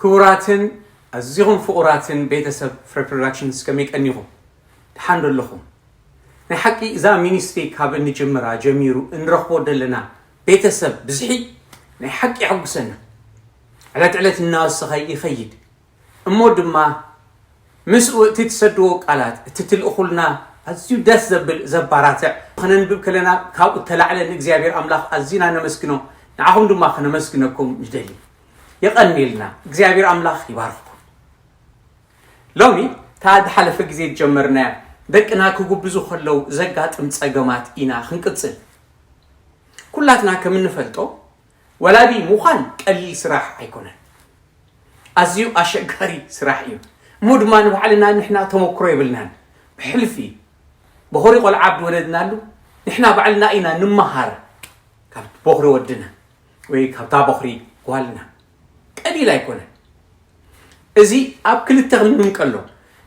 ክቡራትን ኣዚኹም ፍቑራትን ቤተሰብ ፍረ ፕሮዳክሽንስ፣ ከመይ ቀኒኹም? ደሓን ዶ ኣለኹም? ናይ ሓቂ እዛ ሚኒስትሪ ካብ እንጅምራ ጀሚሩ እንረኽቦ ዘለና ቤተሰብ ብዝሒ ናይ ሓቂ የሐጉሰና። ዕለት ዕለት እናወሰኸ ይኸይድ። እሞ ድማ ምስኡ እቲ ትሰድዎ ቃላት፣ እቲ ትልእኹልና ኣዝዩ ደስ ዘብል ዘባራትዕ፣ ከነንብብ ከለና ካብኡ እተላዕለ ንእግዚኣብሔር ኣምላኽ ኣዚና ነመስግኖ። ንዓኹም ድማ ከነመስግነኩም ንደሊ። የቐንየልና። እግዚኣብሔር ኣምላኽ ይባርኽኩም። ሎሚ እታ ዝሓለፈ ግዜ ዝጀመርናያ ደቅና ክጉብዙ ከለዉ ዘጋጥም ጸገማት ኢና ክንቅጽል። ኩላትና ከም እንፈልጦ ወላዲ ምዃን ቀሊል ስራሕ ኣይኮነን። ኣዝዩ ኣሸጋሪ ስራሕ እዩ። እሞ ድማ ንባዕልና ንሕና ተመክሮ የብልናን። ብሕልፊ በኹሪ ቆልዓ ኣብ ዝወለድናሉ ንሕና ባዕልና ኢና ንመሃር ካብ በኹሪ ወድና ወይ ካብታ በኹሪ ጓልና። ቀሊል ኣይኮነን። እዚ ኣብ ክልተ ክንምቀሎ።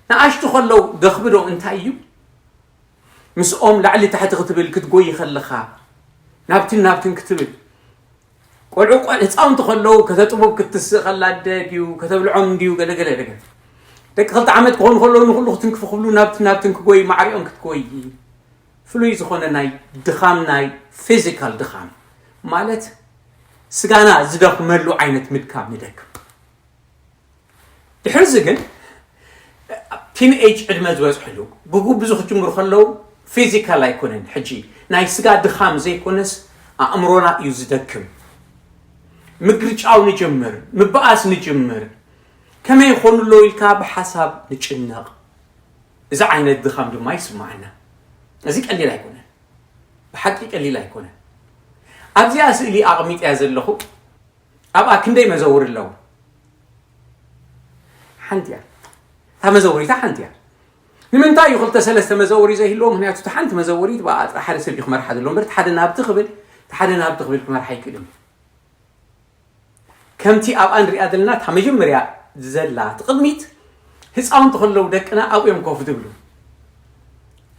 ንኣሽቱ ከለዉ ደኽብዶ እንታይ እዩ? ምስኦም ላዕሊ ታሕቲ ክትብል ክትጎይ ከለኻ ናብትን ናብትን ክትብል ቆልዑ ቆል ህፃውንቲ ከለዉ ከተጥቦብ ክትስእ ከላ ድዩ ከተብልዖም ድዩ ገለገለ ነገር ደቂ ክልተ ዓመት ክኾኑ ከለዉ ንኩሉ ክትንክፉ ክብሉ ናብትን ናብትን ክጎይ ማዕሪኦም ክትጎይ ፍሉይ ዝኾነ ናይ ድኻም ናይ ፊዚካል ድኻም ማለት ስጋና ዝደኽመሉ ዓይነት ምድካም ንደክም። ድሕርዚ ግን ቲን ኤጅ ዕድመ ዝበፅሕሉ ብጉብዙ ክጅምሩ ከለዉ ፊዚካል ኣይኮነን ሕጂ ናይ ስጋ ድኻም ዘይኮነስ ኣእምሮና እዩ ዝደክም። ምግርጫው ንጅምር፣ ምብኣስ ንጅምር። ከመይ ይኾኑ ኣሎ ኢልካ ብሓሳብ ንጭነቕ። እዚ ዓይነት ድኻም ድማ ይስምዓና። እዚ ቀሊል ኣይኮነን። ብሓቂ ቀሊል ኣይኮነን። ኣብዚኣ ስእሊ ኣቐሚጠያ ዘለኹ ኣብኣ ክንደይ መዘውሪ ኣለዉ? ሓንቲ እያ። እታ መዘውሪታ ሓንቲ እያ። ንምንታይ እዩ ክልተ ሰለስተ መዘውሪ ዘይህልዎ? ምክንያቱ እታ ሓንቲ መዘውሪት ብኣ ጥራሕ ሓደ ሰብ እዩ ክመርሓ ዘለዎ እምበር፣ እቲ ሓደ ናብቲ ክብል፣ እቲ ሓደ ናብቲ ክብል ክመርሓ ኣይክእልን እዩ። ከምቲ ኣብኣ ንሪኣ ዘለና እታ መጀመርያ ዘላ እቲ ቅድሚት ህፃውንቲ ከለዉ ደቅና ኣብኡ እዮም ኮፍ ዝብሉ።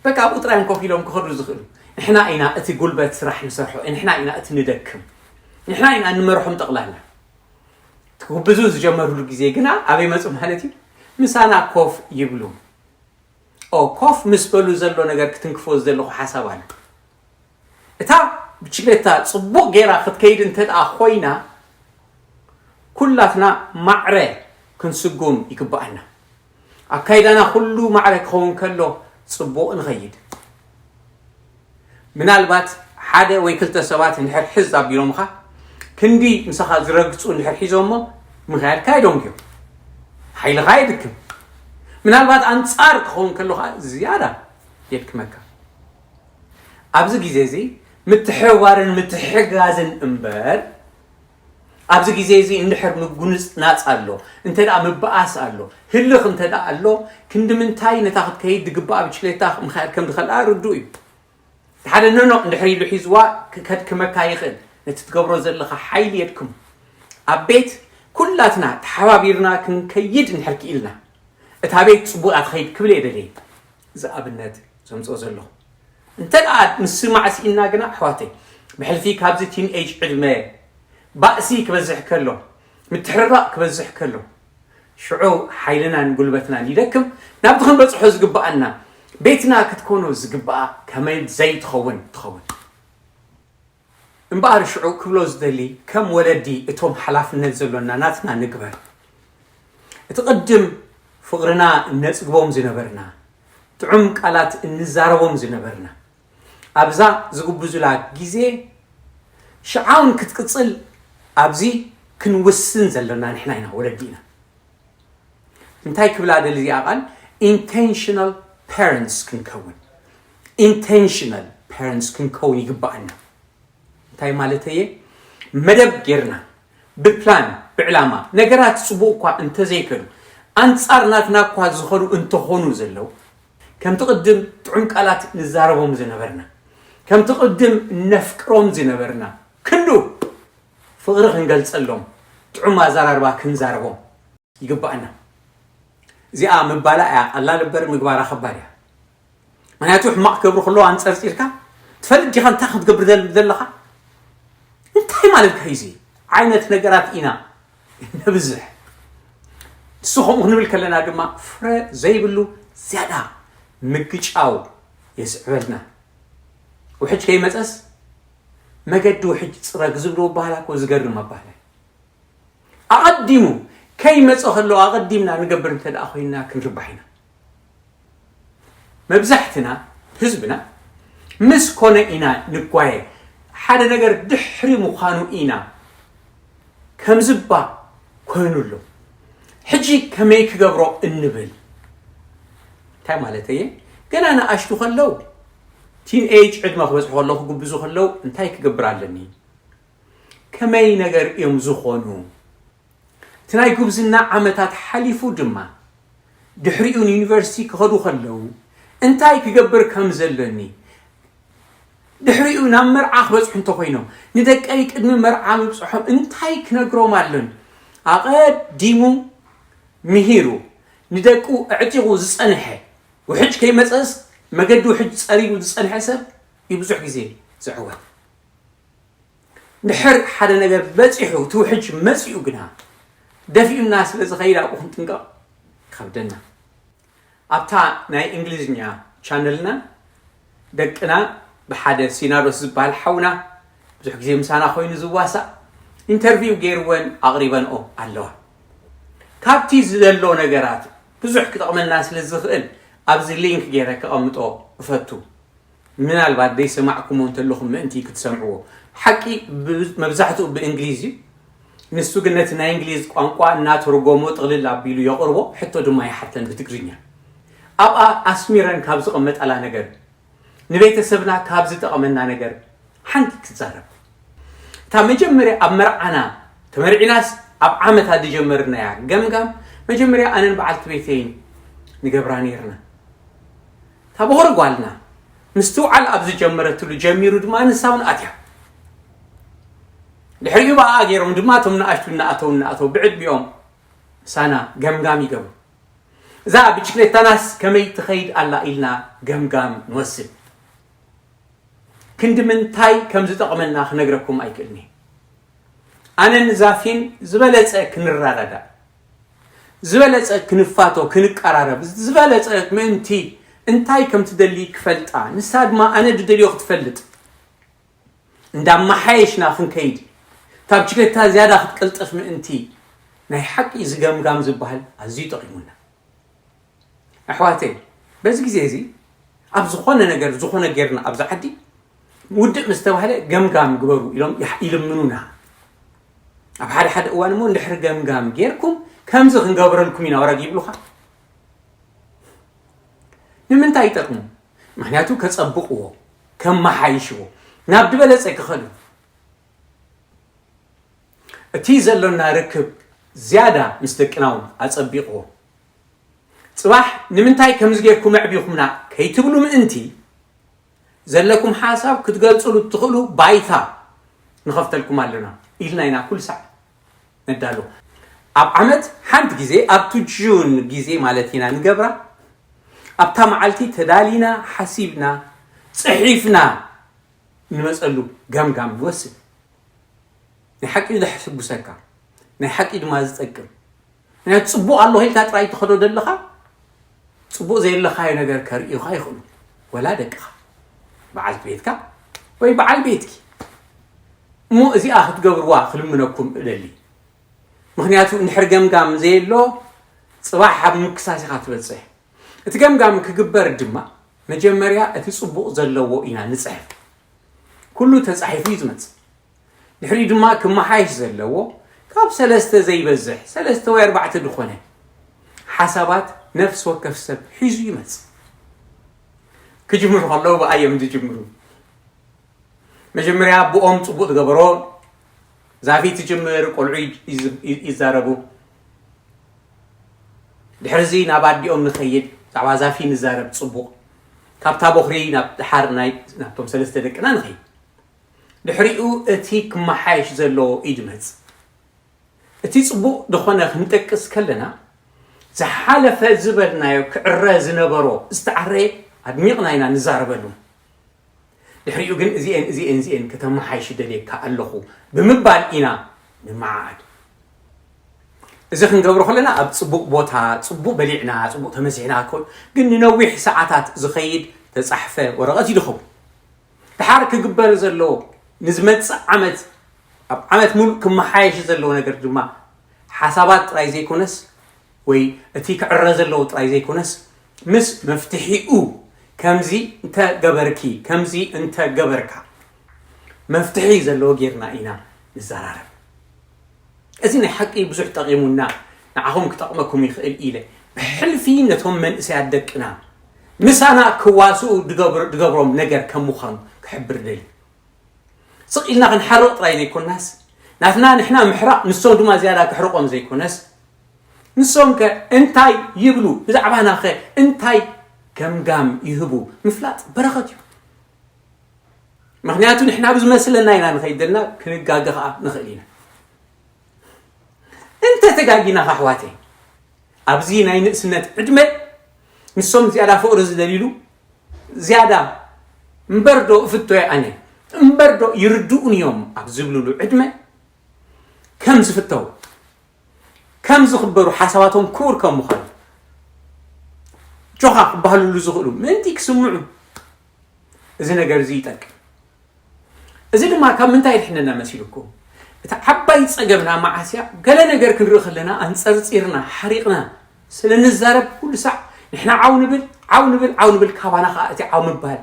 በቃ ኣብኡ ጥራይ እዮም ኮፍ ኢሎም ክኸዱ ዝኽእሉ። ንሕና ኢና እቲ ጉልበት ስራሕ ንሰርሖ፣ ንሕና ኢና እቲ ንደክም፣ ንሕና ኢና እንመርሖም ጠቕላላ። ክጉብዙ ዝጀመርሉ ግዜ ግና ኣበይ መፁ ማለት እዩ? ምሳና ኮፍ ይብሉ። ኦ ኮፍ ምስ በሉ ዘሎ ነገር ክትንክፎ ዝደለኹ ሓሳብ ኣለ። እታ ብችግሌታ ጽቡቕ ጌራ ክትከይድ እንተ ደኣ ኮይና ኩላትና ማዕረ ክንስጉም ይግብኣና። ኣካይዳና ኩሉ ማዕረ ክኸውን ከሎ ጽቡቕ ንኸይድ። ምናልባት ሓደ ወይ ክልተ ሰባት እንድሕር ሕዝ ኣቢሎምኻ ክንዲ ምሳኻ ዝረግጹ እንድሕር ሒዞሞ ምኽያድካ ይደንጉዮም። ሓይልኻ የድክም። ምናልባት ኣንጻር ክኸውን ከሎ ኸዓ ዝያዳ የድክመካ። ኣብዚ ግዜ እዚ ምትሕብባርን ምትሕጋዝን እምበር ኣብዚ ግዜ እዚ እንድሕር ምጉንጽናጽ ኣሎ እንተ ደኣ ምበኣስ ኣሎ ህልኽ እንተ ደኣ ኣሎ ክንዲ ምንታይ ነታ ክትከይድ ድግባኣ ብችሌታ ምኽያድ ከም ዝኸልኣ ርዱእ እዩ። ሓደ ኖኖ እንድሕር ኢሉ ሒዝዋ ከድክመካ ይኽእል። ነቲ ትገብሮ ዘለኻ ሓይሊ የድክሙ። ኣብ ቤት ኩላትና ተሓባቢርና ክንከይድ እንድሕር ክኢልና እታ ቤት ጽቡቕ እያ ትኸይድ ክብል እየ ደልየ። እዚ ኣብነት ዘምጽኦ ዘለኹ እንተ ደኣ ምስማዕ ስኢንና ግና ኣሕዋተይ ብሕልፊ ካብዚ ቲን ኤጅ ዕድመ ባእሲ ክበዝሕ ከሎ ምትሕርራቕ ክበዝሕ ከሎ ሽዑ ሓይልናን ጉልበትናን ይደክም። ናብቲ ክንበጽሖ ዝግብኣና ቤትና ክትኮኖ ዝግብኣ ከመይ ዘይትኸውን ትኸውን። እምበኣር ሽዑ ክብሎ ዝደሊ ከም ወለዲ እቶም ሓላፍነት ዘሎና ናትና ንግበር። እቲ ቅድም ፍቕርና እነጽግቦም ዝነበርና ጥዑም ቃላት እንዛረቦም ዝነበርና ኣብዛ ዝጉብዙላ ግዜ ሽዓውን ክትቅጽል ኣብዚ ክንውስን ዘለና ንሕና ኢና ወለዲ ኢና። እንታይ ክብላ ደሊ እዚኣ ቃል intentional parents ክንከውን intentional parents ክንከውን ይግባኣና። እንታይ ማለት እየ? መደብ ጌርና ብፕላን ብዕላማ ነገራት ጽቡቕ እኳ እንተዘይከዱ ኣንጻር ናትና እኳ ዝኾኑ እንተኾኑ ዘለዉ ከምቲ ቅድም ጥዑም ቃላት ንዛረቦም ዝነበርና ከምቲ ቅድም ነፍቅሮም ዝነበርና ክንዱ ፍቕሪ ክንገልጸሎም ጥዑም ኣዘራርባ ክንዛረቦም ይግባኣና። እዚኣ ምባላ እያ ቀላል እምበር ምግባራ ከባድ እያ። ምክንያቱ ሕማቕ ክገብሩ ከለዉ ኣንጸርጺርካ ትፈልጥ ዲኻ እንታይ ክትገብር ዘለኻ እንታይ ማለትካ እዩ እዚ ዓይነት ነገራት ኢና ነብዝሕ። ንሱ ከምኡ ክንብል ከለና ድማ ፍረ ዘይብሉ ዝያዳ ምግጫው የስዕበልና። ውሕጅ ከይመፀስ መገዲ ውሕጅ ፅረግ ዝብሉ ኣባህላ እኮ ዝገርም ኣባህላ እዩ። ኣቐዲሙ ከይመፀ ከሎ ኣቐዲምና ንገብር እንተ ደኣ ኮይንና ክንርባሕ ኢና። መብዛሕትና ህዝብና ምስ ኮነ ኢና ንጓየ፣ ሓደ ነገር ድሕሪ ምዃኑ ኢና ከምዝባ ኮይኑ ኣሎ። ሕጂ ከመይ ክገብሮ እንብል? እንታይ ማለት እየ? ገና ንኣሽቱ ከለው፣ ቲን ኤጅ ዕድመ ክበፅሑ ከለዉ ክጉብዙ ከለው እንታይ ክገብር ኣለኒ? ከመይ ነገር እዮም ዝኾኑ? እቲ ናይ ጉብዝና ዓመታት ሓሊፉ ድማ ድሕሪኡ ንዩኒቨርሲቲ ክኸዱ ከለዉ እንታይ ክገብር ከም ዘለኒ፣ ድሕሪኡ ናብ መርዓ ክበፅሑ እንተኮይኖም ንደቀይ ቅድሚ መርዓ ምብፅሖም እንታይ ክነግሮም ኣሎኒ? ኣቐዲሙ ምሂሩ ንደቁ ኣዕጢቑ ዝፀንሐ፣ ውሕጅ ከይመፀስ መገዲ ውሕጅ ፀሪጉ ዝፀንሐ ሰብ እዩ ብዙሕ ግዜ ዝዕወት። ድሕር ሓደ ነገር በፂሑ እቲ ውሕጅ መፂኡ ግና ደፊኡና ስለ ዝኸይድ ኣብኡ ክንጥንቀቕ ይኸብደና። ኣብታ ናይ እንግሊዝኛ ቻነልና ደቅና ብሓደ ሲናዶስ ዝበሃል ሓውና ብዙሕ ግዜ ምሳና ኮይኑ ዝዋሳእ ኢንተርቪው ገይርወን ኣቕሪበንኦ ኣለዋ። ካብቲ ዘሎ ነገራት ብዙሕ ክጠቕመና ስለ ዝኽእል ኣብዚ ሊንክ ገይረ ከቐምጦ እፈቱ። ምናልባት ዘይሰማዕኩሞ እንተለኹም ምእንቲ ክትሰምዕዎ። ሓቂ ብ- መብዛሕትኡ ብእንግሊዝ እዩ። ንሱ ግን ነቲ ናይ እንግሊዝ ቋንቋ እናተርጎሞ ጥቕልል ኣቢሉ የቕርቦ፣ ሕቶ ድማ ይሓተን ብትግርኛ። ኣብኣ ኣስሚረን ካብ ዝቐመጠላ ነገር፣ ንቤተሰብና ካብ ዝጠቐመና ነገር ሓንቲ ክትዛረብ። እታ መጀመርያ ኣብ መርዓና ተመርዒናስ ኣብ ዓመታ ዝጀመርናያ ገምጋም፣ መጀመርያ ኣነን በዓልቲ ቤተይን ንገብራ ነይርና። እታ ቦኽሪ ጓልና ምስትውዓል ኣብ ዝጀመረትሉ ጀሚሩ ድማ ንሳ እውን ኣትያ። ድሕሪኡ ብኣኣ ገይሮም ድማ እቶም ንኣሽቱ እናኣተው እናኣተው ብዕድሚኦም ምሳና ገምጋም ይገብሩ። እዛ ብችክሌታናስ ከመይ ትኸይድ ኣላ ኢልና ገምጋም ንወስድ። ክንዲ ምንታይ ከም ዝጠቕመና ክነግረኩም ኣይክእልን እየ። ኣነን ዛፊን ዝበለጸ ክንረዳዳእ፣ ዝበለጸ ክንፋቶ፣ ክንቀራረብ፣ ዝበለጸ ምእንቲ እንታይ ከም ትደሊ ክፈልጣ፣ ንሳ ድማ ኣነ ዝደልዮ ክትፈልጥ እንዳመሓየሽና ክንከይድ፣ እታ ብችክሌታ ዝያዳ ክትቅልጥፍ ምእንቲ ናይ ሓቂ እዚ ገምጋም ዝበሃል ኣዝዩ ጠቒሙና። ኣሕዋተይ፣ በዚ ግዜ እዚ ኣብ ዝኾነ ነገር፣ ዝኾነ ጌርና ኣብዚ ዓዲ ውድእ ምስ ተባህለ ገምጋም ግበሩ ኢሎም ይሕ- ይልምኑና። ኣብ ሓደ ሓደ እዋን እሞ እንድሕሪ ገምጋም ጌርኩም ከምዚ ክንገብረልኩም ኢና ወረግ ይብሉኻ። ንምንታይ ይጠቕሙ? ምክንያቱ ከጸብቕዎ፣ ከመሓይሽዎ፣ ናብ ዝበለጸ ክኸዱ። እቲ ዘሎና ርክብ ዝያዳ ምስ ደቅና እውን ኣጸቢቕዎ። ጽባሕ ንምንታይ ከምዚ ጌርኩም ኣዕቢኹምና ከይትብሉ ምእንቲ ዘለኩም ሓሳብ ክትገልጽሉ እትኽእሉ ባይታ ንኸፍተልኩም ኣለና ኢልና ኢና ኩሉ ሳዕ ነዳሉ። ኣብ ዓመት ሓንቲ ግዜ ኣብቲ ጁን ግዜ ማለት ኢና ንገብራ። ኣብታ መዓልቲ ተዳሊና ሓሲብና ጽሒፍና ንመጸሉ ገምጋም ንወስድ። ናይ ሓቂ እዩ ዘሕስጉሰካ፣ ናይ ሓቂ ድማ ዝጠቅም። ምክንያቱ ጽቡቕ ኣሎ ኢልካ ጥራይ ትኸዶ ዘለኻ ጽቡቕ ዘየለኻዮ ነገር ከርእዩኻ ይኽእሉ። ወላ ደቅኻ፣ በዓልቲ ቤትካ ወይ በዓል ቤትኪ። እሞ እዚኣ ክትገብርዋ ክልምነኩም እደሊ። ምክንያቱ እንድሕር ገምጋም ዘየሎ ጽባሕ ኣብ ምክሳስ ኢኻ ትበጽሕ። እቲ ገምጋም ክግበር ድማ መጀመርያ እቲ ጽቡቕ ዘለዎ ኢና ንጽሕፍ። ኩሉ ተጻሒፉ እዩ ዝመጽእ። ድሕሪኡ ድማ ክመሓየሽ ዘለዎ ካብ ሰለስተ ዘይበዝሕ ሰለስተ ወይ ኣርባዕተ ዝኾነ ሓሳባት ነፍሲ ወከፍ ሰብ ሒዙ ይመጽእ። ክጅምሩ ከለዉ ብኣይ እዮም ዝጅምሩ። መጀመርያ ኣቦኦም ጽቡቕ ዝገበሮ ዛፊ ትጅምር፣ ቆልዑ ይዝ- ይዛረቡ። ድሕርዚ ናብ ኣዲኦም ንኸይድ፣ ብዛዕባ ዛፊ ንዛረብ ጽቡቕ። ካብታ ቦኽሪ ናብ ድሓር ናይ ናብቶም ሰለስተ ደቅና ንኸይድ። ድሕሪኡ እቲ ክመሓየሽ ዘለዎ እዩ ዝመጽእ። እቲ ጽቡቕ ዝኾነ ክንጠቅስ ከለና ዝሓለፈ ዝበልናዮ ክዕረ ዝነበሮ ዝተዓረየ ኣድሚቕና ኢና ንዛረበሉ። ድሕሪኡ ግን እዚኤን እዚኤን እዚኤን ከተመሓይሽ ደልየካ ኣለኹ ብምባል ኢና ንመዓዓድ። እዚ ክንገብሮ ከለና ኣብ ጽቡቕ ቦታ፣ ጽቡቕ በሊዕና፣ ጽቡቕ ተመሲሕና ክኸውን፣ ግን ንነዊሕ ሰዓታት ዝኸይድ ተጻሕፈ ወረቐት እዩ ዝኸውን። ድሓር ክግበር ዘለዎ፣ ንዝመጽእ ዓመት፣ ኣብ ዓመት ሙሉእ ክመሓየሽ ዘለዎ ነገር ድማ ሓሳባት ጥራይ ዘይኮነስ፣ ወይ እቲ ክዕረ ዘለዎ ጥራይ ዘይኮነስ፣ ምስ መፍትሒኡ፣ ከምዚ እንተገበርኪ፣ ከምዚ እንተገበርካ፣ መፍትሒ ዘለዎ ጌርና ኢና ንዘራረብ። እዚ ናይ ሓቂ ብዙሕ ጠቒሙና፣ ንዓኹም ክጠቕመኩም ይኽእል ኢለ፣ ብሕልፊ ነቶም መንእሰያት ደቅና ምሳና ክዋስኡ ድገብር-፣ ድገብሮም ነገር ከም ምዃኑ ክሕብር ደልዩ። ስቕ ኢልና ክንሓርቕ ጥራይ ዘይኮናስ፣ ናትና ንሕና ምሕራቕ፣ ንሶም ድማ ዝያዳ ክሕርቖም ዘይኮነስ፣ ንሶም ከ እንታይ ይብሉ፣ ብዛዕባና ኸ እንታይ ገምጋም ይህቡ ምፍላጥ በረኸት እዩ። ምኽንያቱ ንሕና ብዝመስለና ኢና ንኸይድ ዘለና፣ ክንጋገ ኸዓ ንኽእል ኢና። እንተ ተጋጊና ኸዓ ኣሕዋተይ፣ ኣብዚ ናይ ንእስነት ዕድመ ንሶም ዝያዳ ፍቕሪ ዝደልይሉ፣ ዝያዳ እምበር ዶ እፍቶየ ኣነ፣ እምበር ዶ ይርድኡኒ እዮም ኣብ ዝብልሉ ዕድመ ከም ዝፍተው፣ ከም ዝኽበሩ፣ ሓሳባቶም ክቡር ከም ምዃኑ፣ ጆኻ ክበሃሉሉ ዝኽእሉ ምእንቲ ክስምዑ እዚ ነገር እዚ ይጠቅም። እዚ ድማ ካብ ምንታይ ይድሕነና መሲልኩም? እቲ ዓባይ ጸገምና መዓስ እያ? ገለ ነገር ክንርኢ ከለና ኣንጸርጺርና፣ ሓሪቕና ስለ ንዛረብ ኩሉ ሳዕ ንሕና ዓው ንብል፣ ዓው ንብል፣ ዓው ንብል፣ ካባና ከኣ እቲ ዓው ምባል፣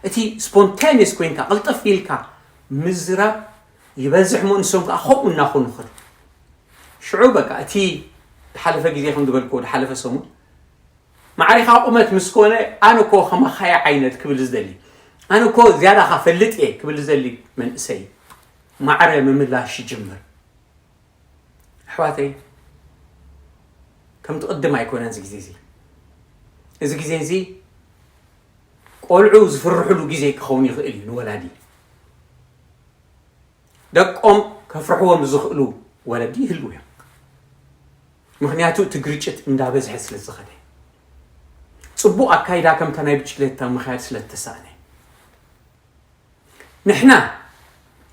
እቲ ስፖንታኒየስ ኮይንካ፣ ቅልጥፍ ኢልካ ምዝራብ ይበዝሕ እሞ ንሶም ከኣ ከምኡ እናኾኑ ኸዱ። ሽዑ በቃ እቲ ዝሓለፈ ግዜ ከም ዝበልክዎ፣ ዝሓለፈ ሰሙን ማዕሪኻ ቁመት ምስ ኮነ፣ ኣነ እኮ ከማኻየ ዓይነት ክብል ዝደሊ፣ ኣነ እኮ ዝያዳኻ ፈልጥ እየ ክብል ዝደሊ መንእሰይ ማዕረ ምምላሽ ይጅምር። ኣሕዋተይ፣ ከምቲ ቅድም ኣይኮነን እዚ ግዜ እዚ። እዚ ግዜ እዚ ቆልዑ ዝፍርሕሉ ግዜ ክኸውን ይኽእል እዩ ንወላዲ። ደቆም ከፍርሕዎም ዝኽእሉ ወለዲ ይህልዉ እዮም። ምኽንያቱ እቲ ግርጭት እንዳበዝሐ ስለ ዝኸደ፣ ጽቡቕ ኣካይዳ ከምታ ናይ ብችክሌታ ምኽያድ ስለ እተሳእነ። ንሕና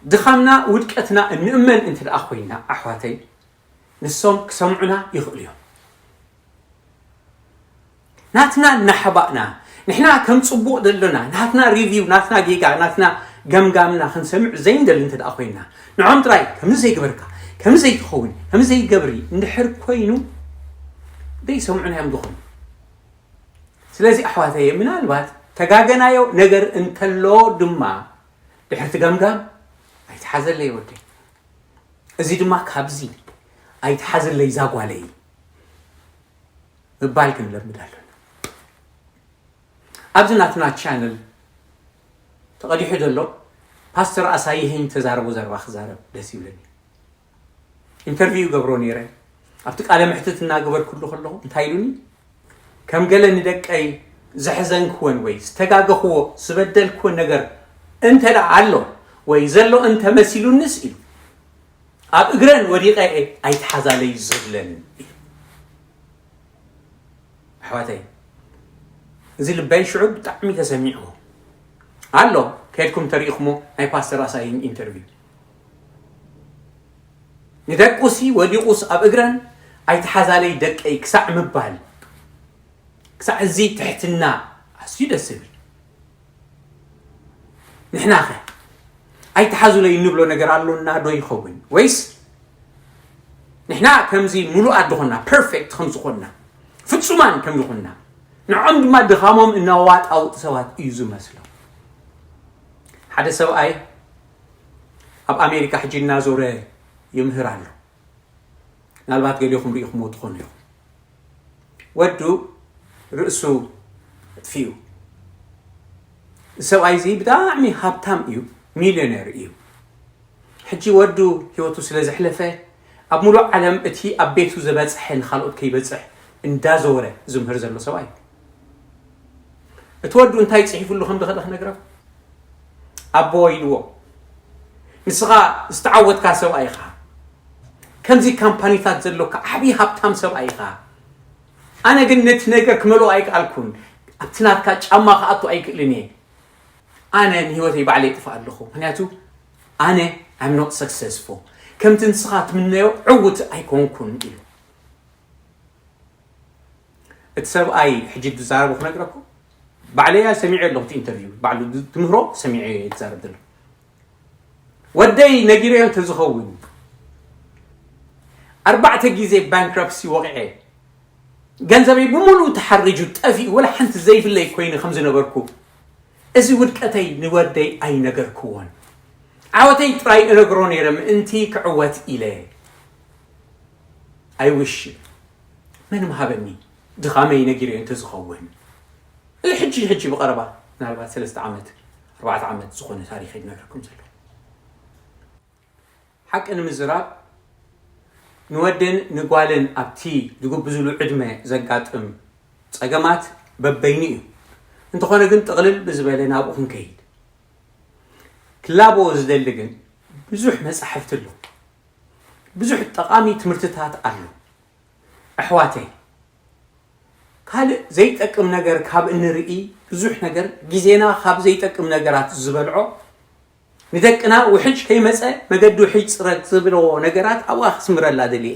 ድኻምና ውድቀትና እንእመን እንተ ደኣ ኮይና፣ ኣሕዋተይ፣ ንሶም ክሰምዑና ይኽእሉ እዮም። ናትና እናሓባእና፣ ንሕና ከም ጽቡቕ ዘሎና፣ ናትና ሪቪው፣ ናትና ጌጋ፣ ናትና ገምጋምና ክንሰምዕ ዘይንደሊ እንተ ደኣ ኮይና፣ ንዖም ጥራይ ከምዚ ዘይገበርካ፣ ከምዚ ዘይትኸውን፣ ከምዚ ዘይገብሪ እንድሕር ኮይኑ፣ ዘይሰምዑና እዮም ዝኾኑ። ስለዚ ኣሕዋተየ፣ ምናልባት ተጋገናዮ ነገር እንተሎ ድማ፣ ድሕርቲ ገምጋም ኣይትሓዘለይ ወደይ። እዚ ድማ ካብዚ ኣይትሓዘለይ ዛጓለይ ምባል ክንለምድ ኣሎና። ኣብዚ ናትና ቻነል ተቐዲሑ ዘሎ ፓስተር ኣሳይህኝ ተዛረቦ ዘረባ ክዛረብ ደስ ይብለኒ። ኢንተርቪው ገብሮ ነይረ። ኣብቲ ቃለ ምሕትት እናገበርኩሉ ከለኹ እንታይ ኢሉኒ? ከም ገለ ንደቀይ ዘሕዘንክወን ወይ ዝተጋገኽዎ ዝበደልክወን ነገር እንተ ደኣ ኣሎ ወይ ዘሎ እንተ መሲሉንስ ኢሉ፣ ኣብ እግረን ወዲቐ እየ ኣይትሓዛለይ ዝብለን ኢሉ። ኣሕዋተይ፣ እዚ ልበይ ሽዑ ብጣዕሚ ተሰሚዕዎ ኣሎ። ከድኩም ተሪኢኹሞ ናይ ፓስተር ኣሳይን ኢንተርቪው። ንደቁሲ ወዲቑስ ኣብ እግረን ኣይትሓዛለይ ደቀይ ክሳዕ ምባል፣ ክሳዕ እዚ ትሕትና ኣዝዩ ደስ ዝብል። ንሕናኸ ኣይትሓዙለይ እንብሎ ነገር ኣሎና ዶ ይኸውን? ወይስ ንሕና ከምዚ ምሉኣት ዝኾንና፣ ፐርፌክት ከም ዝኾንና፣ ፍጹማን ከም ዝኾንና፣ ንዖም ድማ ድኻሞም እናዋጣውጡ ሰባት እዩ ዝመስሎም። ሓደ ሰብኣይ ኣብ ኣሜሪካ ሕጂ እናዞረ ይምህር ኣሎ። ምናልባት ገሊኹም ርኢኹምዎ ትኾኑ ኢኹም። ወዱ ርእሱ ኣጥፊኡ። እዚ ሰብኣይ እዚ ብጣዕሚ ሃብታም እዩ፣ ሚልዮነር እዩ። ሕጂ ወዱ ህይወቱ ስለ ዘሕለፈ፣ ኣብ ሙሉእ ዓለም እቲ ኣብ ቤቱ ዝበጽሐ ንኻልኦት ከይበጽሕ እንዳዘወረ ዝምህር ዘሎ ሰብኣይ እዩ። እቲ ወዱ እንታይ ጽሒፉሉ ከም ዝኸደ ክነግረኩም። ኣቦ ኢልዎ፣ ንስኻ ዝተዓወትካ ሰብኣይ ኢኻ፣ ከምዚ ካምፓኒታት ዘሎካ ዓብዪ ሃብታም ሰብኣይ ኢኻ። ኣነ ግን ነቲ ነገር ክመልኦ ኣይከኣልኩን፣ ኣብቲ ናትካ ጫማ ክኣቱ ኣይክእልን እየ። ኣነ ንህይወተይ ባዕለይ ይጥፋእ ኣለኹ፣ ምኽንያቱ ኣነ I'm not successful፣ ከምቲ ንስኻ ትምነዮ ዕውት ኣይኮንኩን ኢሉ። እቲ ሰብኣይ ሕጂ ዝዛረቡ ክነግረኩም፣ ባዕለያ ሰሚዐ ኣለኹ፣ እቲ ኢንተርቪው ባዕሉ ትምህሮ ሰሚዐ እየ ዝዛረብ ዘሎ። ወደይ ነጊረዮ እንተዝኸውን፣ ኣርባዕተ ግዜ ባንክራፕሲ ወቂዐ፣ ገንዘበይ ብምሉእ ተሓሪጁ ጠፊኡ፣ ወላ ሓንቲ ዘይብለይ ኮይኑ ከም ዝነበርኩ፣ እዚ ውድቀተይ ንወደይ ኣይነገርክዎን። ዓወተይ ጥራይ እነግሮ ነይረ ምእንቲ ክዕወት ኢለ። ኣይውሽ መን ምሃበኒ ድኻመይ ነጊረዮ እንተዝኸውን። እዚ ሕጂ ሕጂ ብቐረባ ምናልባት ሰለስተ ዓመት ኣርባዕተ ዓመት ዝኾነ ታሪኸይ ዝነግረኩም ዘሎ። ሓቂ ንምዝራብ ንወድን ንጓልን ኣብቲ ዝጉብዝሉ ዕድመ ዘጋጥም ጸገማት በበይኑ እዩ። እንተኾነ ግን ጥቕልል ብዝበለ ናብኡ ክንከይድ። ክላቦ ዝደሊ ግን ብዙሕ መጻሕፍቲ ኣሎ። ብዙሕ ጠቓሚ ትምህርትታት ኣሎ። ኣሕዋተይ፣ ካልእ ዘይጠቅም ነገር ካብ እንርኢ ብዙሕ ነገር ግዜና ካብ ዘይጠቅም ነገራት ዝበልዖ ንደቅና ውሕጅ ከይመጸ መገዲ ውሕጅ ጽረግ ዝብለዎ ነገራት ኣብኣ ክስምረላ ደልየ።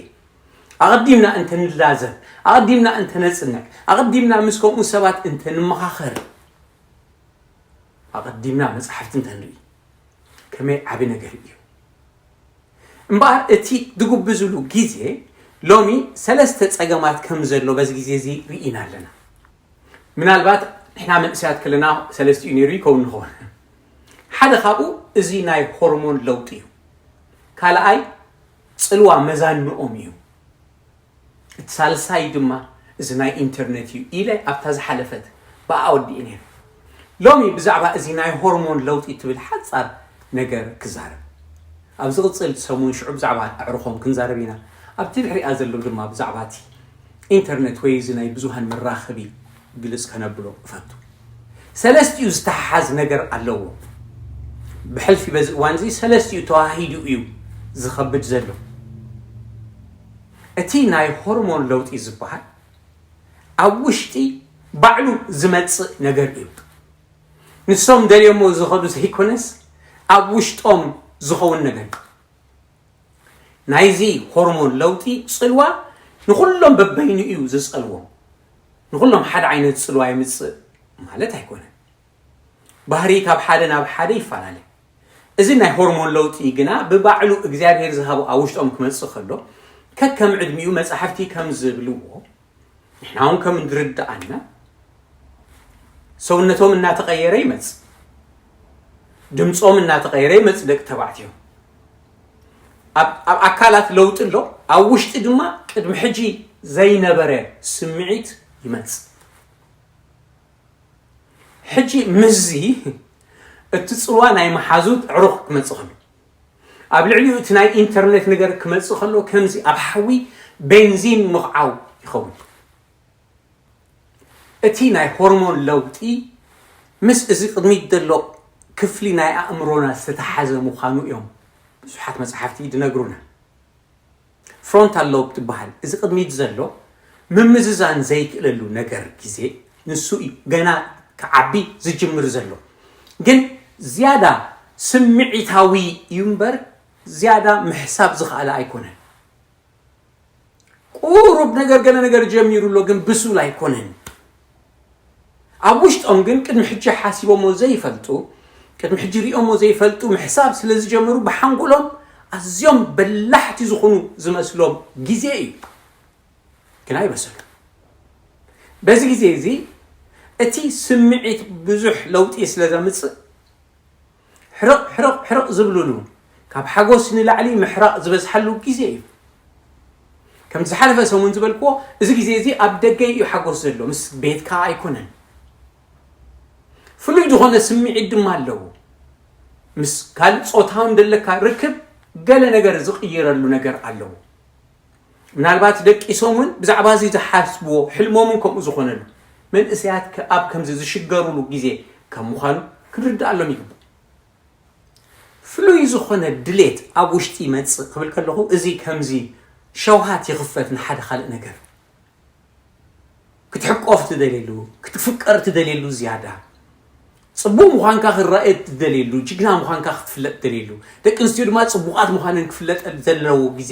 ኣቐዲምና እንተንላዘብ፣ ኣቐዲምና እንተነጽንዕ፣ ኣቐዲምና ምስ ከምኡ ሰባት እንተንመኻኸር፣ ኣቐዲምና መጻሕፍቲ እንተንርኢ ከመይ ዓቢ ነገር እዩ። እምበኣር እቲ ድጉብዝሉ ግዜ ሎሚ ሰለስተ ጸገማት ከም ዘሎ በዚ ግዜ እዚ ርኢና ኣለና። ምናልባት ንሕና መንእሰያት ከለና ሰለስቲኡ ነይሩ ይከውን ንኸውን። ሓደ ካብኡ እዚ ናይ ሆርሞን ለውጢ እዩ። ካልኣይ ጽልዋ መዛንኦም እዩ። እቲ ሳልሳይ ድማ እዚ ናይ ኢንተርኔት እዩ ኢለ ኣብታ ዝሓለፈት ብኣ ወዲእ ነይሩ። ሎሚ ብዛዕባ እዚ ናይ ሆርሞን ለውጢ ትብል ሓጻር ነገር ክዛረብ። ኣብ ዝቕጽል ሰሙን ሽዑ ብዛዕባ ኣዕሩኾም ክንዛረብ ኢና። ኣብቲ ድሕሪኣ ዘሎ ድማ ብዛዕባ እቲ ኢንተርኔት ወይ እዚ ናይ ብዙሃን መራኸቢ ግልጽ ከነብሎ እፈቱ። ሰለስቲኡ ዝተሓሓዝ ነገር ኣለዎ። ብሕልፊ በዚ እዋን እዚ ሰለስቲኡ ተዋሂዱ እዩ ዝኸብድ ዘሎ። እቲ ናይ ሆርሞን ለውጢ ዝበሃል ኣብ ውሽጢ ባዕሉ ዝመጽእ ነገር እዩ። ንሶም ደልዮሞ ዝኸዱ ዘይኮነስ ኣብ ውሽጦም ዝኸውን ነገር እዩ። ናይዚ ሆርሞን ለውጢ ጽልዋ ንኹሎም በበይኑ እዩ ዝጸልዎም። ንኹሎም ሓደ ዓይነት ጽልዋ የምጽእ ማለት ኣይኮነን። ባህሪ ካብ ሓደ ናብ ሓደ ይፈላለ። እዚ ናይ ሆርሞን ለውጢ ግና ብባዕሉ እግዚኣብሔር ዝሃቦ ኣብ ውሽጦም ክመጽእ ከሎ፣ ከከም ዕድሚኡ መጻሕፍቲ ከም ዝብልዎ፣ ንሕና እውን ከም እንድርድኣና ሰውነቶም እናተቐየረ ይመጽእ። ድምጾም እናተቐየረ ይመጽእ ደቂ ተባዕትዮ። ኣብ ኣብ ኣካላት ለውጢ ኣሎ፣ ኣብ ውሽጢ ድማ ቅድሚ ሕጂ ዘይነበረ ስምዒት ይመጽእ። ሕጂ ምስዚ እቲ ጽልዋ ናይ መሓዙት ዕሩኽ ክመጽእ ከሎ፣ ኣብ ልዕሊኡ እቲ ናይ ኢንተርኔት ነገር ክመጽእ ከሎ ከምዚ ኣብ ሓዊ ቤንዚን ምኽዓው ይኸውን። እቲ ናይ ሆርሞን ለውጢ ምስ እዚ ቅድሚት ዘሎ ክፍሊ ናይ ኣእምሮና ዝተተሓዘ ምዃኑ እዮም ብዙሓት መጽሓፍቲ ዝነግሩና። ፍሮንታል ሎብ ትበሃል እዚ ቅድሚት ዘሎ ምምዝዛን ዘይክእለሉ ነገር ግዜ ንሱ እዩ ገና ክዓቢ ዝጅምር ዘሎ። ግን ዝያዳ ስምዒታዊ እዩ እምበር ዝያዳ ምሕሳብ ዝኸኣለ ኣይኮነን። ቁሩብ ነገር ገለ ነገር ጀሚሩ ኣሎ፣ ግን ብሱል ኣይኮነን። ኣብ ውሽጦም ግን ቅድሚ ሕጂ ሓሲቦሞ ዘይፈልጡ፣ ቅድሚ ሕጂ ሪኦሞ ዘይፈልጡ ምሕሳብ ስለ ዝጀመሩ ብሓንጎሎም ኣዝዮም በላሕቲ ዝኾኑ ዝመስሎም ግዜ እዩ። ግን ኣይበሰሉን። በዚ ግዜ እዚ እቲ ስምዒት ብዙሕ ለውጢ ስለ ዘምጽእ ሕርቕ ሕርቕ ሕርቕ ዝብሉሉ ካብ ሓጎስ ንላዕሊ ምሕራቕ ዝበዝሓሉ ግዜ እዩ። ከምቲ ዝሓለፈ ሰሙን ዝበልክዎ እዚ ግዜ እዚ ኣብ ደገ እዩ ሓጎስ ዘሎ፣ ምስ ቤትካ ኣይኮነን። ፍሉይ ዝኾነ ስምዒት ድማ ኣለዎ። ምስ ካልእ ጾታውን ዘለካ ርክብ ገለ ነገር ዝቕይረሉ ነገር ኣለዎ። ምናልባት ደቂሶም እውን ብዛዕባ እዚ ዝሓስብዎ ሕልሞምን ከምኡ ዝኾነሉ መንእሰያት ከ- ኣብ ከምዚ ዝሽገሩሉ ግዜ ከም ምዃኑ ክንርድኣሎም ይግባእ። ፍሉይ ዝኾነ ድሌት ኣብ ውሽጢ ይመጽእ ክብል ከለኹ እዚ ከምዚ ሸውሃት ይኽፈት ንሓደ ካልእ ነገር ክትሕቆፍ ትደልየሉ ክትፍቀር ትደልየሉ ዝያዳ ጽቡቕ ምዃንካ ክረአ ትደልየሉ ጅግና ምዃንካ ክትፍለጥ ትደልየሉ ደቂ ኣንስትዮ ድማ ጽቡቓት ምዃነን ክፍለጠ ዘለዎ ግዜ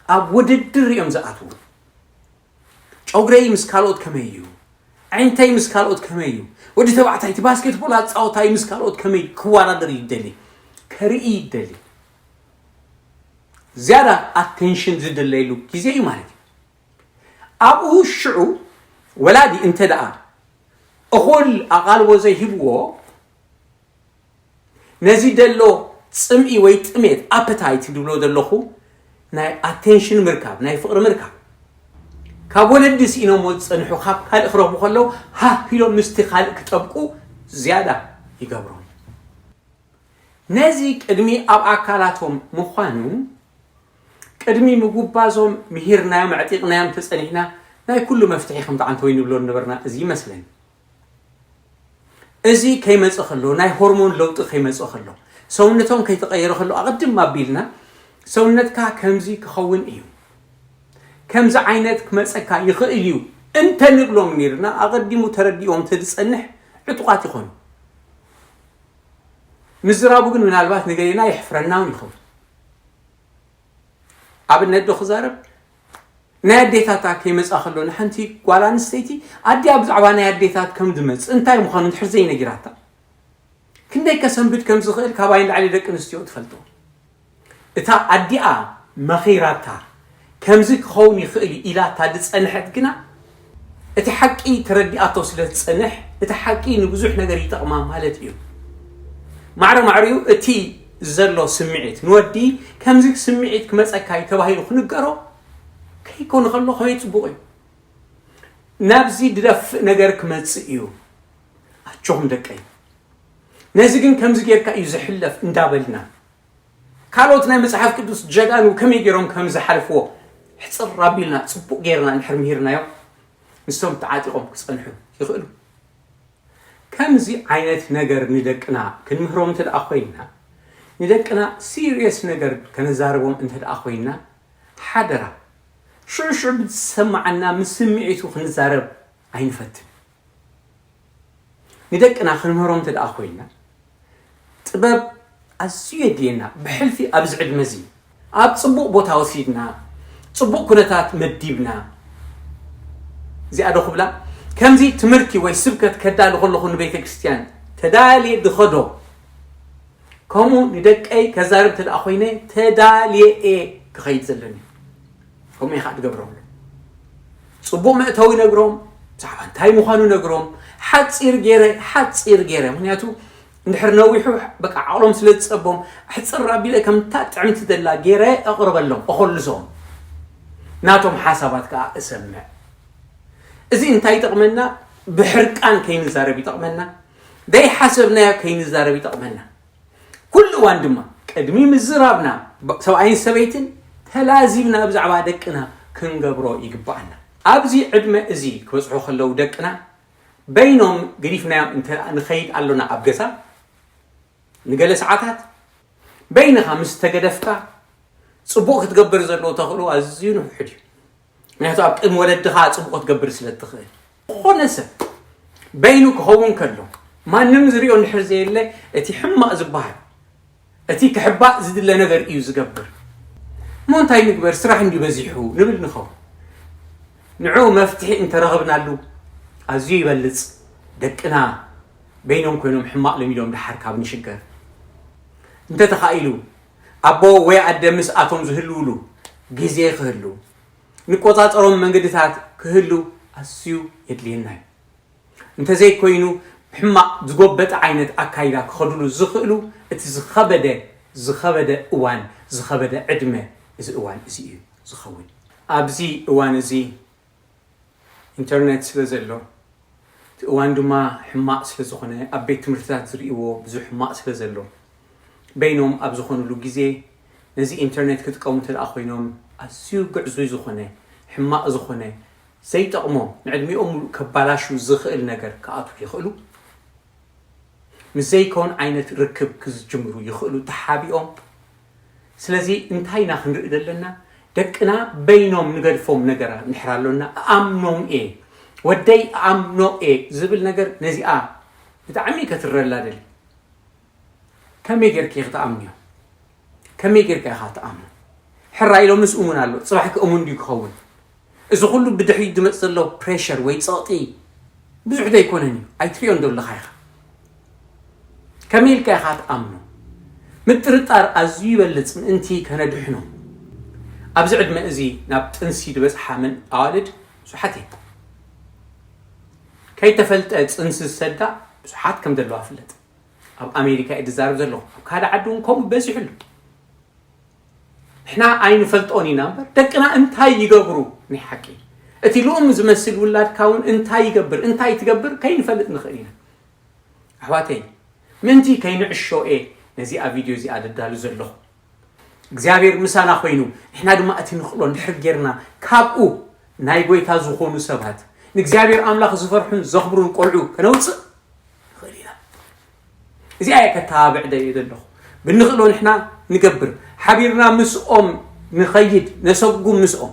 ኣብ ውድድር እዮም ዝኣትዉ። ኦግረይ ምስ ካልኦት ከመይ እዩ? ዓይንተይ ምስ ካልኦት ከመይ እዩ? ወዲ ተባዕታይ እቲ ባስኬትቦል ኣጻወታይ ምስ ካልኦት ከመይ ክወዳደር ይደሊ? ከርኢ ይደሊ። ዝያዳ ኣቴንሽን ዝድለየሉ ግዜ እዩ ማለት እዩ። ኣብኡ ሽዑ ወላዲ እንተ ደኣ እኹል ኣቓልቦ ዘይህብዎ፣ ነዚ ደሎ ጽምኢ ወይ ጥሜት፣ ኣፐታይት ድብሎ ዘለኹ፣ ናይ ኣቴንሽን ምርካብ፣ ናይ ፍቕሪ ምርካብ፣ ካብ ወለዲ ስኢኖሞ ዝጸንሑ ካብ ካልእ ክረኽቡ ከለዉ ሃህ ኢሎም ምስቲ ካልእ ክጠብቁ ዝያዳ ይገብሮም። ነዚ ቅድሚ ኣብ ኣካላቶም ምዃኑ፣ ቅድሚ ምጉባዞም ምሂርናዮም ኣዕጢቕናዮም ተጸኒሕና ናይ ኩሉ መፍትሒ ከምቲ ዓንተወይ ንብሎ ነበርና። እዚ ይመስለኒ። እዚ ከይመጸ ከሎ፣ ናይ ሆርሞን ለውጢ ከይመጸ ከሎ፣ ሰውነቶም ከይተቐየረ ከሎ ኣቐድም ኣቢልና ሰውነትካ ከምዚ ክኸውን እዩ፣ ከምዚ ዓይነት ክመጸካ ይኽእል እዩ እንተ ንብሎም ነይርና ኣቐዲሙ ተረዲኦም ተዝጸንሕ ዕጡቓት ይኾኑ። ምዝራቡ ግን ምናልባት ንገሌና የሕፍረና እውን ይኸውን። ኣብነት ዶ ክዛረብ? ናይ ኣዴታታ ከይመጻ ከሎ ንሓንቲ ጓል ኣንስተይቲ ኣዲኣ ብዛዕባ ናይ ኣዴታት ከም ዝመጽእ እንታይ ምዃኑ እንድሕር ዘይነጊራታ ክንደይ ከሰንብድ ከም ዝኽእል ካባይ ንላዕሊ ደቂ ኣንስትዮ ትፈልጦ። እታ ኣዲኣ መኺራታ ከምዚ ክኸውን ይኽእል እዩ ኢላታ ዝጸንሐት ግና እቲ ሓቂ ተረዲኣቶ ስለ ትጸንሕ እቲ ሓቂ ንብዙሕ ነገር ይጠቕማ ማለት እዩ። ማዕረ ማዕሪኡ እቲ ዘሎ ስምዒት ንወዲ ከምዚ ስምዒት ክመጸካ እዩ ተባሂሉ ክንገሮ ከይኮነ ከሎ ከመይ ጽቡቕ እዩ። ናብዚ ድደፍእ ነገር ክመጽእ እዩ። ኣጆኹም ደቀይ፣ ነዚ ግን ከምዚ ጌርካ እዩ ዝሕለፍ እንዳበልና ካልኦት ናይ መጽሓፍ ቅዱስ ጀጋኑ ከመይ ገይሮም ከም ዝሓልፍዎ ሕጽር ኣቢልና ጽቡቕ ጌርና እንድሕር ምሂርናዮም ንሶም ተዓጢቖም ክጸንሑ ይኽእሉ። ከምዚ ዓይነት ነገር ንደቅና ክንምህሮም እንተ ደኣ ኮይንና፣ ንደቅና ሲሪየስ ነገር ከነዛርቦም እንተ ደኣ ኮይንና፣ ሓደራ ሽዑ ሽዑ ብዝሰማዓና ምስ ስምዒቱ ክንዛረብ ኣይንፈትን። ንደቅና ክንምህሮም እንተ ደኣ ኮይንና፣ ጥበብ ኣዝዩ የድልየና። ብሕልፊ ኣብዚ ዕድመ እዚ ኣብ ጽቡቕ ቦታ ወሲድና፣ ጽቡቕ ኩነታት መዲብና፣ እዚኣ ዶ ክብላ፣ ከምዚ ትምህርቲ ወይ ስብከት ከዳሉ ከለኹ ንቤተ ክርስቲያን ተዳልየ ድኸዶ፣ ከምኡ ንደቀይ ከዛርብ እንተ ደኣ ኮይነ ተዳልየ እየ ክኸይድ ዘለኒ። ከምኡ ኢኻ ትገብሮም። ጽቡቕ መእተዊ ነግሮም፣ ብዛዕባ እንታይ ምዃኑ ነግሮም፣ ሓጺር ገይረ፣ ሓጺር ገይረ። ምኽንያቱ እንድሕር ነዊሑ በቃ ዓቕሎም ስለ ዝጸቦም፣ ኣሕጽር ኣቢለ ከምታ ጥዕምቲ ዘላ ገይረ እቕርበሎም፣ እኾልሶም። ናቶም ሓሳባት ከኣ እሰምዕ። እዚ እንታይ ይጠቕመና? ብሕርቃን ከይንዛረብ ይጠቕመና። ዘይሓሰብናዮ ከይንዛረብ ይጠቕመና። ኩሉ እዋን ድማ ቅድሚ ምዝራብና ብ-፣ ሰብኣይን ሰበይትን ተላዚብና ብዛዕባ ደቅና ክንገብሮ ይግብኣና። ኣብዚ ዕድመ እዚ ክበጽሑ ከለዉ ደቅና በይኖም ገዲፍናዮም እንተ ንኸይድ ኣሎና ኣብ ገዛ ንገለ ሰዓታት በይንኻ ምስ ተገደፍካ ጽቡቕ ክትገብር ዘለዎ ተኽእሎ ኣዝዩ ንውሑድ እዩ። ምክንያቱ ኣብ ቅድሚ ወለድኻ ጽቡቕ ክትገብር ስለ እትኽእል። ዝኾነ ሰብ በይኑ ክኸውን ከሎ ማንም ዝሪኦ እንድሕር ዘየለ እቲ ሕማቕ ዝበሃል እቲ ክሕባእ ዝድለ ነገር እዩ ዝገብር። እሞ እንታይ ንግበር ስራሕ እንዲ በዚሑ ንብል ንኸውን። ንዑ መፍትሒ እንተረኽብናሉ ኣዝዩ ይበልጽ። ደቅና በይኖም ኮይኖም ሕማቕ ለሚዶም ደሓር ካብ ንሽገር እንተተኻኢሉ ኣቦ ወይ ኣደ ምስኣቶም ዝህልውሉ ግዜ ክህሉ ንቆጻጸሮም መንገድታት ክህሉ ኣዝዩ የድልየና እዩ። እንተዘይኮይኑ ሕማቕ ዝጎበጠ ዓይነት ኣካይዳ ክኸዱሉ ዝኽእሉ እቲ ዝኸበደ ዝኸበደ እዋን ዝኸበደ ዕድመ እዚ እዋን እዚ እዩ ዝኸውን። ኣብዚ እዋን እዚ ኢንተርኔት ስለ ዘሎ እቲ እዋን ድማ ሕማቕ ስለ ዝኾነ ኣብ ቤት ትምህርትታት ዝርእይዎ ብዙሕ ሕማቕ ስለ ዘሎ በይኖም ኣብ ዝኾኑሉ ግዜ ነዚ ኢንተርኔት ክጥቀሙ እንተ ደኣ ኮይኖም ኣዝዩ ግዕዙይ ዝኾነ ሕማቕ ዝኾነ ዘይጠቕሞም ንዕድሚኦም ሙሉእ ከባላሹ ዝኽእል ነገር ክኣትዉ ይኽእሉ። ምስ ዘይከውን ዓይነት ርክብ ክዝጅምሩ ይኽእሉ ተሓቢኦም። ስለዚ እንታይ ኢና ክንርኢ ዘለና? ደቅና በይኖም ንገድፎም ነገራት ንሕር ኣሎና። እኣምኖም እየ፣ ወደይ እኣምኖ እየ ዝብል ነገር ነዚኣ ብጣዕሚ ከትረላ ደሊ። ከመይ ጌርኪ ክትኣምንዮ? ከመይ ጌርካ ኢኻ ትኣምኖ? ሕራይ ኢሎምስ እሙን ኣሎ፣ ጽባሕ ክእሙን ድዩ ክኸውን? እዚ ኩሉ ብድሕሪት ዝመጽእ ዘሎ ፕሬሸር ወይ ጸቕጢ ብዙሕ ዘይኮነን እዩ። ኣይትሪኦን ዶ ኣለኻ ኢኻ? ከመይ ኢልካ ኢኻ ትኣምኖ? ምጥርጣር ኣዝዩ ይበልጽ ምእንቲ ከነድሕኖ። ኣብዚ ዕድመ እዚ ናብ ጥንሲ ዝበጽሓ መን ኣዋልድ ብዙሓት እየን። ከይተፈልጠ ጽንሲ ዝሰዳ ብዙሓት ከም ዘለዋ ፍለጥ። ኣብ ኣሜሪካ እየ ዝዛረብ ዘለኹ። ኣብ ካልእ ዓዲ እውን ከምኡ በዚሑ ኣሎ። ንሕና ኣይንፈልጦን ኢና እምበር ደቅና እንታይ ይገብሩ? ናይ ሓቂ እቲ ልኡም ዝመስል ውላድካ እውን እንታይ ይገብር እንታይ ትገብር ከይንፈልጥ ንኽእል ኢና። ኣሕዋተይ፣ ምእንቲ ከይንዕሾ እየ ነዚኣ ቪድዮ እዚኣ ደዳሉ ዘለኹ። እግዚኣብሔር ምሳና ኮይኑ ንሕና ድማ እቲ ንኽእሎ እንድሕር ጌርና ካብኡ ናይ ጎይታ ዝኾኑ ሰባት ንእግዚኣብሔር ኣምላኽ ዝፈርሑን ዘኽብሩን ቆልዑ ከነውፅእ ንኽእል ኢና። እዚኣ እየ ከተባብዕ ደልየ ዘለኹ። ብንኽእሎ ንሕና ንገብር፣ ሓቢርና ምስኦም ንኸይድ፣ ነሰጉም ምስኦም።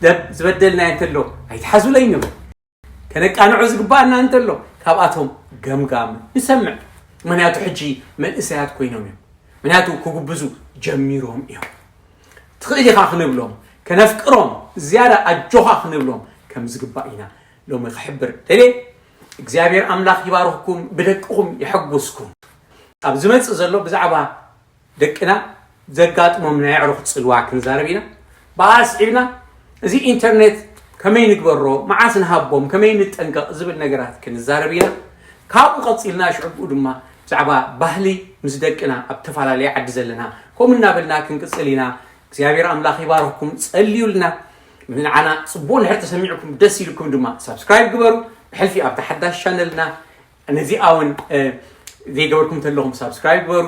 ደብ ዝበደልናዮ እንተሎ ኣይትሓዙለይ ንብል። ከነቃንዖ ዝግባኣና እንተሎ ካብኣቶም ገምጋም ንሰምዕ። ምኽንያቱ ሕጂ መንእሰያት ኮይኖም እዮም። ምኽንያቱ ክጉብዙ ጀሚሮም እዮም። ትኽእል ኢኻ ክንብሎም፣ ከነፍቅሮም፣ ዝያዳ ኣጆኻ ክንብሎም ከም ዝግባእ ኢና ሎሚ ክሕብር ደልየ። እግዚኣብሔር ኣምላኽ ይባርኽኩም፣ ብደቅኹም የሐጉስኩም። ኣብ ዝመጽእ ዘሎ ብዛዕባ ደቅና ዘጋጥሞም ናይ ኣዕሩኽ ጽልዋ ክንዛረብ ኢና። ብኣ ኣስዒብና እዚ ኢንተርኔት ከመይ ንግበሮ፣ መዓስ ንሃቦም፣ ከመይ ንጠንቀቕ ዝብል ነገራት ክንዛረብ ኢና። ካብኡ ቀጺልና ሽዑ ብኡ ድማ ብዛዕባ ባህሊ ምስ ደቅና ኣብ ተፈላለየ ዓዲ ዘለና ከምኡ እናበልና ክንቅጽል ኢና። እግዚኣብሔር ኣምላኽ ይባርኽኩም፣ ጸልዩልና። ንዓና ጽቡቕ እንድሕር ተሰሚዕኩም ደስ ኢልኩም ድማ ሳብስክራይብ ግበሩ። ብሕልፊ ኣብታ ሓዳሽ ቻነልና ነዚኣ እውን እ፣ ዘይገበርኩም እንተለኹም ሳብስክራይብ ግበሩ።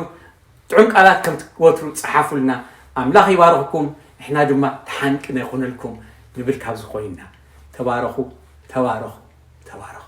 ጥዑም ቃላት ከም ወትሩ ጸሓፉልና። ኣምላኽ ይባርኽኩም፣ ንሕና ድማ ተሓንቅነ ይኹነልኩም ንብል ካብዚ ኮይንና። ተባረኹ፣ ተባረኹ፣ ተባረኹ።